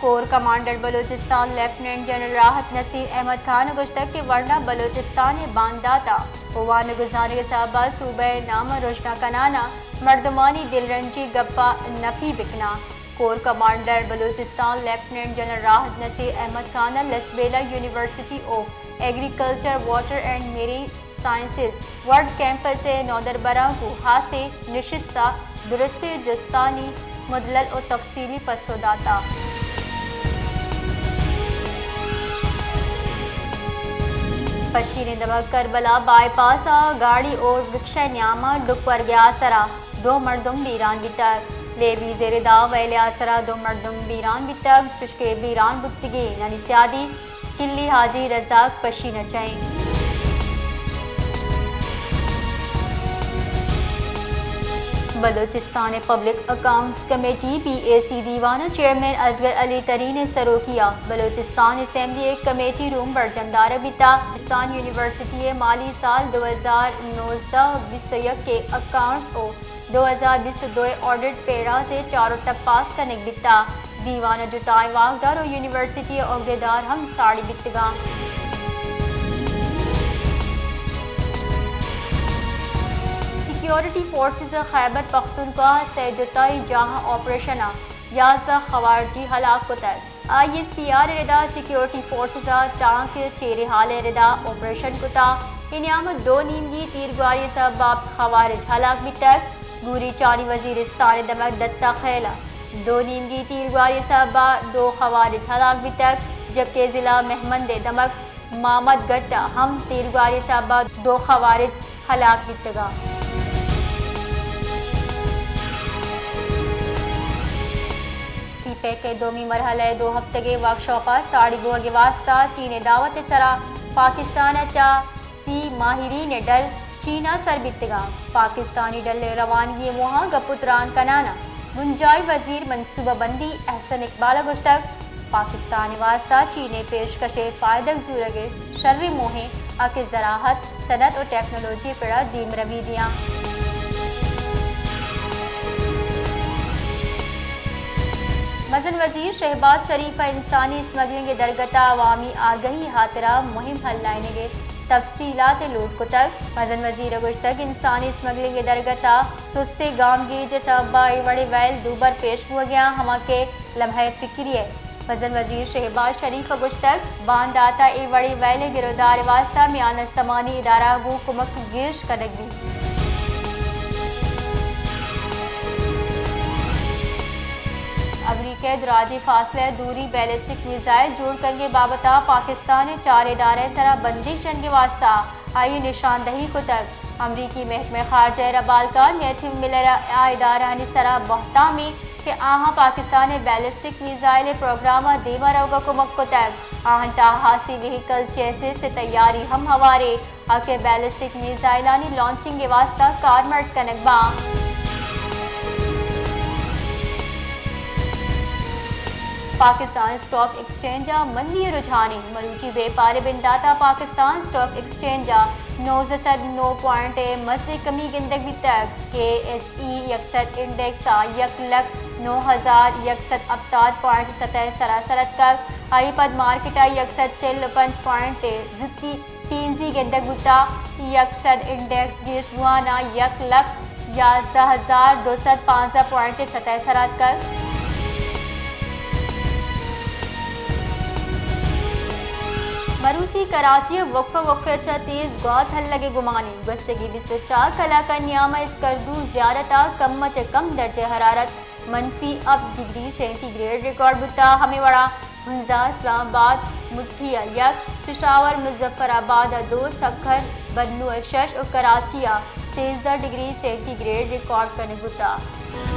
کور commander Balochistan lieutenant general Rahat Naseer Ahmed Khan ءَ گوشتگ کہ ورنا بلوچستان ءِ باندات ءَ وانگ ءُ زانگ ءِ سبب ءَ صوبہ ءِ نام ءَ رژنا کنان ءَ مردمانی دلرنجی گپ ءَ نفی بکناں۔ Corps commander Balochistan lieutenant general Rahat Naseer Ahmed Khan ءَ Lasbela university of agriculture, water and marine sciences world campus ءِ نودربراں گوں ہاسیں نشست ءَ درستیں جستانی مدلل ءُ تفصیلی پسو دات۔ پشین ءِ دمگ کربلا بائی پاس ءَ گاڑی ءُ رکشہ ءِ نیام ءَ ڈک ورگ ءِ آسر ءَ دو مردم بیران بیتگ۔ لیویز ءِ ردا ویل ءِ آسر ءَ دو مردم بیران بیتگ، چشکہ بیران بوتگینانی سیادی کلی حاجی رزاق پشین ءَ چہ اِنت۔ Balochistan public accounts committee, B A C, دیوان ءِ چیئرمین اصغر علی ترین ءِ سروکی ءَ بلوچستان اسمبلی ءِ کمیٹی روم برجم دارگ بیتگ۔ بلوچستان یونیورسٹی ءِ مالی سال دو ہزار نوزدہ بیست ءُ یک ءِ اکاؤنٹس ءُ دو ہزار بیست ءُ دو ءِ آڈٹ پیراز ءِ چاروٹ ءَ پاس کنگ بیتگ۔ دیوان ءَ جتائیں واکدار ءُ یونیورسٹی ءِ عہدیدار ہم ساڑی بیتگاں۔ سیکیورٹی فورسز ءَ خیبر پختونخوا ءِ سئے جتائیں جاہاں آپریشن ءَ یازدہ خوارجی ہلاک کتگ۔ آئی ایس پی آر ءِ ردا سیکیورٹی فورسز ءَ ٹانک ءِ چیریں ہال ءِ ردا آپریشن کتا۔ اے نیام ءَ دو نیمگی تیرگواری ءِ سبب ءَ خوارج ہلاک بیتگ۔ گوریچانی وزیرستان ءِ دمگ دتہ خیل ءَ دو نیمگی تیرگواری ءِ سبب ءَ دو خوارج ہلاک بیتگ، جبکہ ضلع مہمند ءِ دمگ محمد گٹ ءَ ہم تیرگواری ءِ سبب ءَ دو خوارج ہلاک بیتگ۔ سی پیک ءِ دومی مرحلہ ءِ دو ہفتگیں ورکشاپ ءِ ساڑی بوگ ءِ واستہ چین ءِ دعوت ءِ سرا پاکستان ءَ چہ سی ماہرین ءِ ڈل چین ءَ سر بیتگاں۔ پاکستانی ڈل ءِ روانگی ءِ موہاں گپ ءُ تران کنان ءَ بنجاہی وزیر منصوبہ بندی احسن اقبال ءَ گوشتگ، پاکستان ءِ واستہ چین ءِ پیشکش ءِ فائدگ زورگ ءِ شریں موہ ایں، آ کہ زراعت، صنعت ءُ ٹیکنالوجی ءِ پڑ ءَ دیمروی دیاں۔ مزن وزیر شہباز شریف ءَ انسانی اسمگلنگ ءِ درگت ءَ عوامی آگہی ءِ ہاترا مہم ہلائینگ ءِ تفصیلات ءِ لوٹ کتگ۔ مزن وزیر ءَ گوشتگ، انسانی اسمگلنگ ءِ درگت ءَ سستیں گامگیج ءِ سبب ءَ اے وڑیں ویل دوبر پیش بوگ ءَ آں، ہما کہ لمحہ فکری ءِ۔ مزن وزیر شہباز شریف ءَ گوشتگ، باندات ءَ اے وڑیں ویل ءِ گرودار ءِ واستہ میان استمانی ادارہ ءَ گوں کمک گیش کنگ بیت۔ امریکہ ءِ دراجیں فاصلہ ءِ دوری بیلسٹک میزائل جوڑ کنگ ءِ بابت ءَ پاکستان ءِ چار ادارہ ءِ سرا بندیش جنگ ءِ واستہ آئی ءِ نشاندہی کتگ۔ امریکی محکمہ خارجہ ءِ ربالکار میتھیو ملر ءَ آ ادارہانی سرا بہتام ایں کہ آہاں پاکستان ءِ بیلسٹک میزائل ءِ پروگرام ءَ دیما روگ ءَ کمک کتگ۔ آہانی تہا ہاسی وہیکل چیسس ءِ تیاری ہم ہواریں، آ کہ بیلسٹک میزائلانی لانچنگ ءِ واستہ کارمرز کنگ باں۔ پاکستان اسٹاک ایکسچینج ءَ مندی ءِ رجحان ایں۔ مروچی بیپار ءِ بندات ءَ پاکستان اسٹاک ایکسچینج ءَ نوزدہ سد نو پوائنٹ ءِ مزنیں کمی گندگ بیتگ۔ کے ایس ای یک سد انڈیکس ءَ یک لکھ نو ہزار یک سد ہپتاد پوائنٹ ءِ سطح ءِ سرا سر اتکگ۔ آئی ءَ پد مارکیٹ ءَ یک سد چل ءُ پنچ پوائنٹ ءِ زوتی تیزی گندگ بوتگ۔ یک سد انڈیکس گیش بوان ءَ یک لکھ یازدہ ہزار دو سد پانزدہ پوائنٹ ءِ سطح ءِ سرا اتکگ۔ مروچی کراچی ءَ وقفہ وقفہ ءَ چہ تیز گوات ہلگ ءِ گمان ایں۔ گوستگیں بیست ءُ چار کلاک ءِ نیام ءَ اسکردو زیارت ءَ کم ءَ چہ کم درجہ حرارت منفی Hapta degree centigrade record بوتگ۔ ہمے وڑا ہنزا، اسلام آباد، مٹھی ءَ یک، پشاور، مظفر آباد ءَ دو، سکھر، بنوں ءَ شش ءُ کراچی ءَ سیزدہ ڈگری سینٹی گریڈ ریکارڈ کنگ بوتگ۔